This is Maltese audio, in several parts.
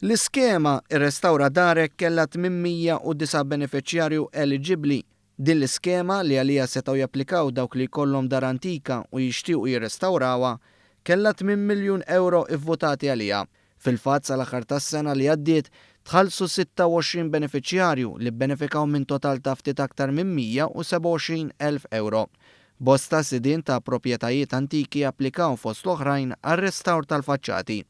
L-iskema Irrestawra Darek kellha 809 benefiċjarju eliġibbli. Din l-iskema, li għaliha setgħu japplikaw dawk li jkollhom dar antika u jixtiequ jirrestawrawha, kellha 8 miljun ewro ivvutati għaliha. Fil-fatt sal-aħħar tas-sena li għaddiet tħallsu 26 benefiċjarju li bbenefikaw minn total ta' ftit aktar minn 127 elf ewro. Bosta sidien ta' proprjetajiet antiki applikaw fost l-oħrajn għar-restawr tal-faċċati.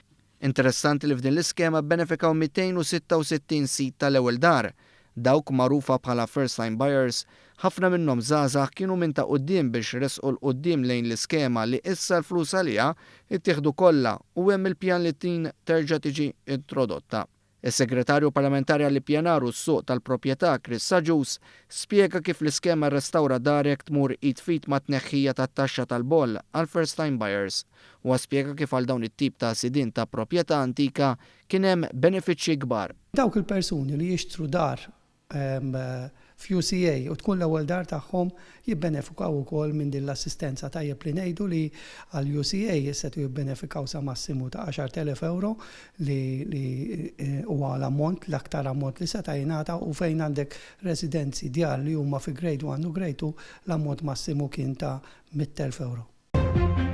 Interessanti li f'din l-iskema bbenefikaw 266 sid tal-ewwel dar. Dawk magħrufa bħala first time buyers, ħafna minnhom żgħażagħ kienu minn ta' quddiem biex resqu 'l quddiem lejn l-iskema li issa l-flus għaliha ttieħdu kollha u hemm il-pjan li din terġa' tiġi introdotta. Is-Segretarju Parlamentari għall-Ippjanar u s-Suq tal-Proprjetà Chris Agius spjega kif l-iskema Restawra Darek tmur id f'id mat-tneħħija tat-taxxa tal-boll għal first time buyers. Huwa spjega kif għal dawn it-tip ta' sidien ta' proprjetà antika kien hemm benefiċċji kbar. Dawk il-persuni li jixtru dar f'UCA u tkun l-ewwel dar tagħhom jibbenefikaw ukoll minn din l-assistenza. Tajjeb li ngħidu li għall-UCA setgħu jibbenefikaw sa massimu ta' 10,000 ewro li li huwa l-ammont, l-aktar ammont li seta' jingħata u fejn għandek residenzi, djar li huma fi Grade 1 u Grade 2 l-ammont massimu kien ta' 100,000 ewro.